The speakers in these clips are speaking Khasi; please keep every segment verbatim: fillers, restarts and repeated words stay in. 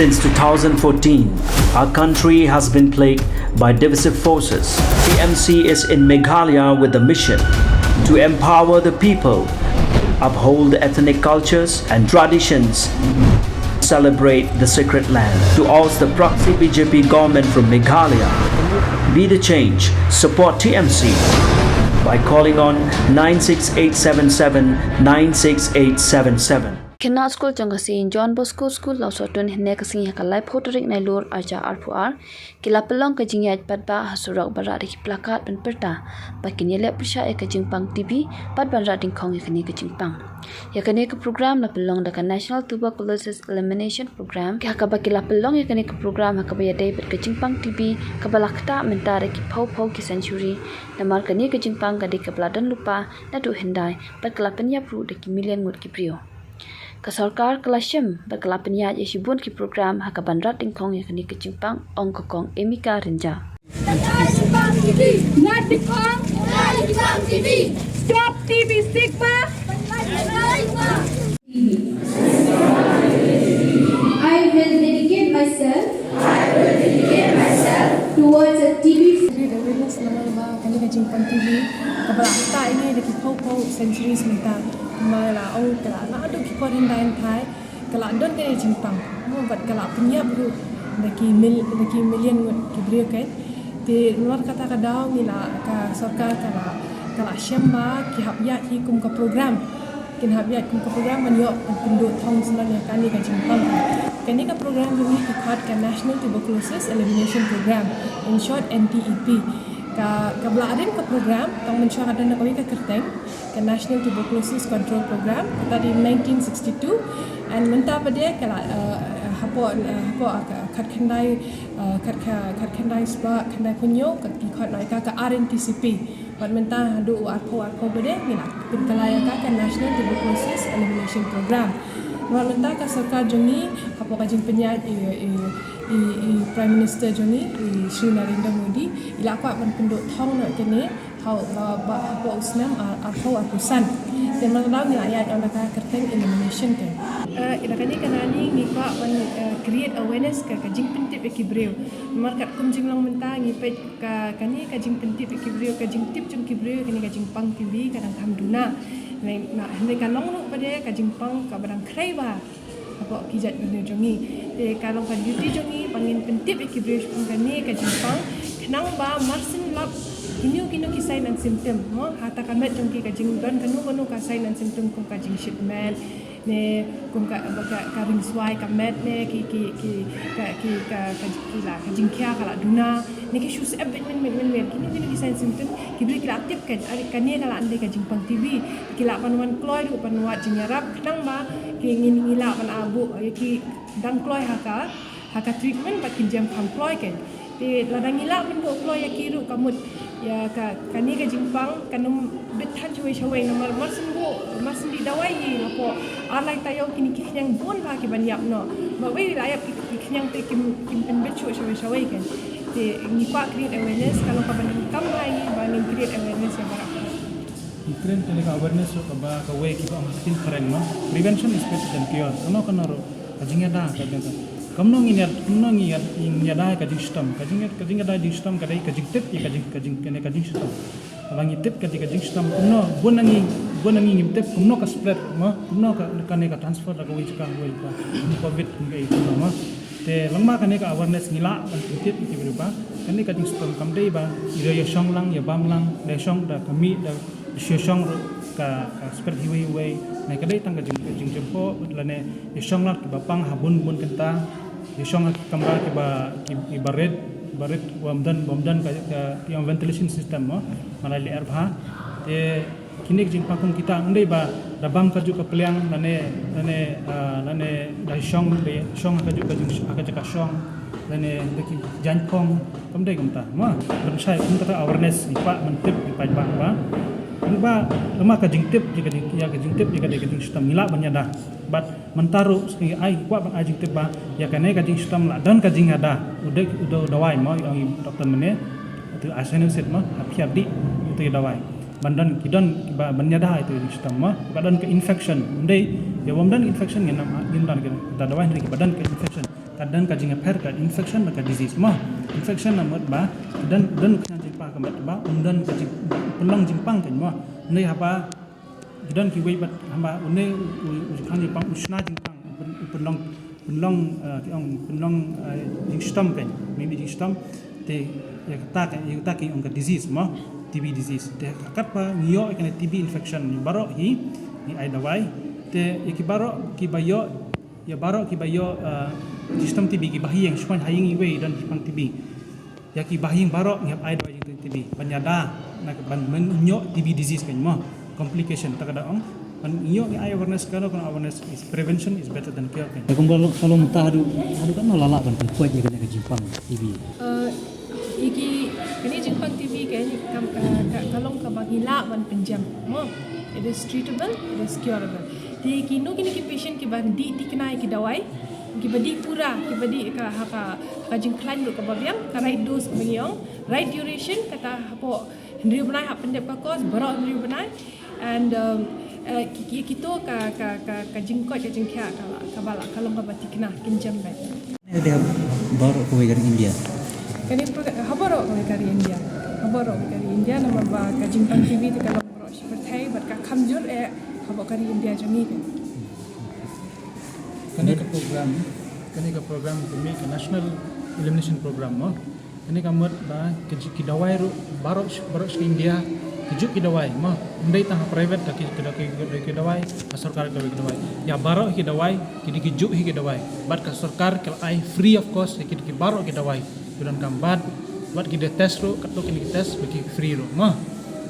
Since two thousand fourteen, our country has been plagued by divisive forces. T M C is in Meghalaya with the mission to empower the people, uphold ethnic cultures and traditions, celebrate the sacred land. To oust the proxy B J P government from Meghalaya, be the change, support T M C by calling on nine six eight seven seven nine six eight seven seven. Khynnah skul jong ka Saint John Bosco School Lawsohtun hynne ka sngi ha ka laiphew tarik Nailur arhajar arphew ar ki la pynlong ka jingïaid paidbah ha surok bad rah da ki plakat ban pyrta ba kin ïaleh pyrshah ïa ka jingpang T B bad ban rah dyngkhong ïa kane ka jingpang. Ïa kane ka program la pynlong da ka National Tuberculosis Elimination Program, ha kaba ki la pynlong ïa kane ka program ha kaba ïadei bad ka jingpang T B kaba la ktah mynta da ki phew phew ki century, namar kane ka jingpang ka dei kaba la don lypa naduh hyndai bad ka la pynïap ruh da ki million ngut ki briew. Ka sorkar ka la shim bad ka la pynïaid ïa shibun ki program ha kaban rat dyngkhong ïa kane ka jingpang, ong ka Kong Emika Rynjah. Stop T B stigma. I will dedicate myself towards a T B. Create awareness namar ba kane ka jingpang T B kaba la ktah ïa ngi da ki phew phew centuries mynta. Namar la ong ka la naduh ki por hyndai hynthai ka la don kane ka jingpang. Mo, bad ka la pynïap ruh da ki mil, da ki million ngut ki briew, kan. Te namar kata ka daw ngi la, ka sorkar ka la, ka la shem ba ki hap ïaid hi kum ka program. Kin hap ïaid kum ka program ban ïoh ban pynduh thong syndon ïa kane ka jingpang. Kane ka program jong ngi ki khot ka National Tuberculosis Elimination Program, in short N T E P. Ka, kaba la rim ka program tang mynshuwa ka don kawei ka kyrteng, ka National Tuberculosis Control Program, kata dei nineteen sixty-two, and mynta pat de ka la, eh, hapoh, eh, hapoh, eh, ka khatkhyndai, eh, khatkha-, khatkhyndai spah khyndai phew hynñiew, ka ki khot noh ïa ka ka R N T C P. Bad mynta haduh u arphew arphew pat de ngi la pynkylla ïa ka ka National Tuberculosis Elimination Program. Bad mynta ka sorkar jong ngi hapoh ka jingpynïaid i, i, i, i Prime Minister jong ngi, i Shri Narendra Modi, i la kwah ban pynduh thong noh kane ha, ba, ba, hapoh u snem, ah, arphew arphew san. Te namar kata ngi la ïaid ong da ka kyrteng elimination te. Eh, ïa kane ka nangne ngi kwah ban, eh, create awareness ka, ka jingpyntip ïa ki briew. Namar katkum jinglong mynta ngi peit ka, kane ka jingpyntip ïa ki briew, ka jingtip jong ki briew ïa kane ka jingpang T B ka dang kham duna. Hynrei na, hynrei ka long ruh pat de ka jingpang kaba dang khrei bha hapoh ki jaitbynriew jong ngi. Te ka long ka duty jong ngi ba ngin pyntip ïa ki briew shaphang kane ka jingpang, khnang ba mar syn lap kino kino ki sign and symptom, mo, ha kata ka met jong ki ka jingdon kano kano ka sign and symptom kum ka jingshit met, ne kum ka, ba ka, ka ringswai ka met, ne ki, ki, ki, ka, ki, ka, ka, ki la, ka jingkhia ka la duna, ne ki shu syep beit mynmiet mynmiet, kino kino ki sign symptom, ki briew ki la tip, ka, kane ka la dei ka jingpang T B, ki lah ban wan kloi ruh ban wad jingïarap, khnang ba ki ngin, ngi lah ban, ah, buh ïa ki dang kloi ha ka, ha ka treatment bad kin jem kham kloi, kan. Te lada ngi lah ban buh kloi ïa ki ruh ka mut ïa ka, kane ka jingpang kan ym bit than shawei shawei namar mar syn buh, mar syn dih dawai hi, hapoh ar lai taïew kine ki khñiang bun bha ki ban ïap noh. Bad wei la ïap ki, ki khñiang te kim, kim pynbit shuh shawei shawei, kan. Te ngi kwah create awareness, ka long kaba donkam bha ïa ngi ba ngin create awareness ïa baroh. Ngi create kane ka awareness ruh kaba kawei kiba ong ha ka ktien phareng, mo, prevention is better than cure. Kano kano ruh ka jingïada ka jingïada. Kumno ngin ïa, kumno ngin ïa, ngin ïada ka jingshitom. Ka jingïa, ka jingïada jingshitom ka dei ka jingtip ïa ka jing, ka jing, kane ka jingshitom. Lada ngi tip ka jing, ka jingshitom, kumno, bun na ngi, bun na ngi ngim tip kumno ka spread, mo, kumno ka, kane ka transfer da kawei jaka ha kawei jaka. Kum covid, kum kaei, kumno, mo. Te lada ma kane ka awareness ngi lah ban pyntip ïa ki briew ba kane ka jingshitom kam dei ba i da ïashong lang, ïabam lang, da ïashong da ka mih, da shu shong ruh ka, ka spread iwei iwei. Ne ka dei tang ka jing, ka jingjempoh, lane ïashong lad kiba pang ha bun bun kynta, ïashong ha ki kamra kiba, ki, kiba rit, ba rit, bym don, bym don ka, ka, ki ong ventilation system, mo, ma la lyer bha. Te kine ki jingpang kum kita, ym dei ba da bam kajuh ka pliang, lane, lane, ah, lane da shong, da shong ha kajuh ka jing, ha kajuh ka shong, lane da ki jaiñ phong, kam dei kumta, mo. Ban shai kum kata awareness, ngi kwah ban tip ïa ki paidbah ba, ba, lada ma ka jingtip ïa ka jing, ïa ka jingtip ïa ka dei ka jingshitom ngi lah ban ïada. Bad mynta ruh ngi ai, kwah ban ai jingtip ba ïa kane ka jingshitom la don ka jingïada. U dei, u dei u dawai, mo, ïa u doktor mynne, u isoniazid, mo, ha phi ïa dih u dawai. Ban don, ki don kiba ban ïada ïa u jingshitom, mo, ba don ka infection. Ym dei ïa bym don infection ngin ym, ngin don kita dawai, hynrei kiba don ka infection. Ka don ka jingïapher ka infection bad ka disease mo. Infection namar ba don, don ka jingpang ka met ba un don ka jing, pynlong jingpang ka mo. Hynrei haba ki don kiwei bad haba une u, u jingpang, jingpang u shna jingpang, pyn, pynlong, pynlong, eh, ki ong pynlong, eh, jingshitom ka, maybe jingshitom. Te ïa kata ka, ïa kata ki ong ka disease mo, T B disease. Te katba ngi ïoh ïa kane T B infection, ngi baroh hi ngi ai dawai. Te ïa ki baroh kiba ïoh, ïa baroh kiba ïoh, eh, jingshitom T B kiba hi ïeng, shuwa ha ïing iwei don jingpang T B. Ïa kiba ha ïing baroh ngi hap ai dawai jingtip T B ban ïada na ka ban mynñiuh T B disease ka mo, complication, ta ka da ong. Ban ïoh ngi ai awareness, ka no, ka no, awareness is, prevention is better than cure ka. Te kumba long, ka long mynta haduh, haduh katno la lah ban pynkoit ïa kane ka jingpang T B? Eh, ïa ki, kane jingpang T B ka, ka, ka, ka long kaba ngi lah ban pynjem mo. It is treatable, it is curable. Te kino kino ki patient kiba dih thikna ïa ki dawai, kiba dih pura, kiba dih ka, ha ka, ka jingkhlaiñ ruh kaba biang, ka right dose kaba ngi ong, right duration, kata hapoh hynriew bnai hap pyndep ka course, baroh hynriew bnai. And, um, eh, ki, ki, kito ka, ka, ka, ka jingkoit ka jingkhiah ka la, kaba la, ka long kaba thikna, kin jem beit. Ïa baroh kawei ka ri India. Kane pro-, ha baroh kawei ka ri India. Ha baroh kawei ka ri India, namar ba ka jingpang T B te ka long baroh shi pyrthei bad ka kham jur eh ha baroh ka ri India jong ngi. Kane ka program, kane ka program ka mih ka National Elimination Program mo. Kane ka mut ba ki, ki dawai ruh baroh, baroh shi India ki juh ki dawai mo. Ym dei tang ha private da ki, da ki, da ki dawai, ha sorkar da ki dawai. Ïa baroh ki dawai ki dei ki juh hi ki dawai. Bad ka sorkar ka la ai free of cost ïa ki, ki baroh ki dawai. Ki donkam bad, bad ki dei test ruh, katto katne ki test ba ki free ruh mo.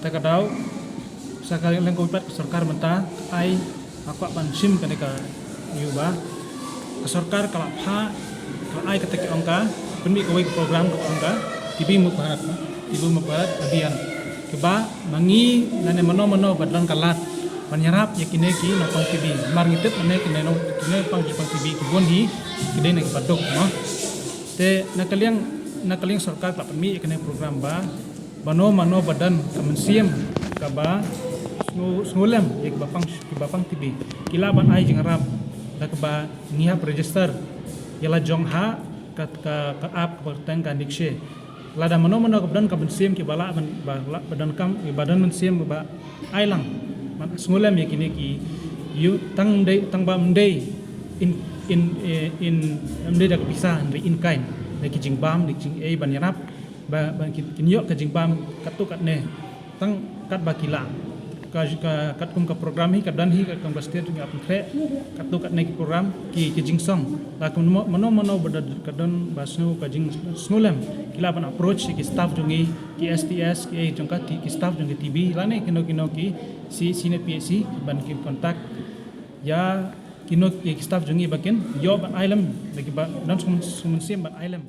Ta ka daw, sa ka leng kawei pat ka sorkar mynta ai, nga kwah ban shim kane ka ïa ba ka sorkar ka la phah, ka la ai kata ki ong ka, pynmih kawei ka program ka ong ka T B Mukt Bharat, T B Mukt Bharat Abhiyan. Kaba ma ngi lane mano mano ba don ka lad ban ïarap ïa kine ki nongpang T B. Namar ngi tip lane kine nong, kine nongpang, nongpang T B ki bun hi ki dei na kiba duk mo. Te na ka liang, na ka liang sorkar ka la pynmih ïa kane program ba mano mano ba don ka mynsiem kaba sngew, sngewlem ïa kiba pang, kiba pang T B, ki lah ban ai jingïarap da kaba ngi hap register ïa la jong ha ka, ka, ka app kaba kyrteng ka NEEKSHARE. Lada mano mano kaba don ka mynsiem kiba lah ban, ba lah ba donkam, ba don mynsiem ba ai lang ban sngewlem ïa kine ki, ïa tang dei, tang ba ym dei in, in, eh, in, ym dei da ka pisa, hynrei in kind, da ki jingbam, da ki jingeh ban ïarap ba, ba kin, kin ïoh ka jingbam katto katne tang katba ki lah. Ka, ka, katkum ka program hi ka don hi, katkum ka state ngi ap khreh katto katne ki program, ki, ki jingsong. La ka mano, mano mano ba don, ka don ba sngew ka jingsngewlem, ki lah ban approach ki staff jong ngi, ki S T S, ki, eh, jong ka T-, ki staff jong ka T B lane kino kino ki, si, senior P H C ban kin contact ïa kino, ïa ki staff jong ngi ba kin ïoh ban ai lem, da kiba don sngewmyn-, sngewmynsiem ban ai lem.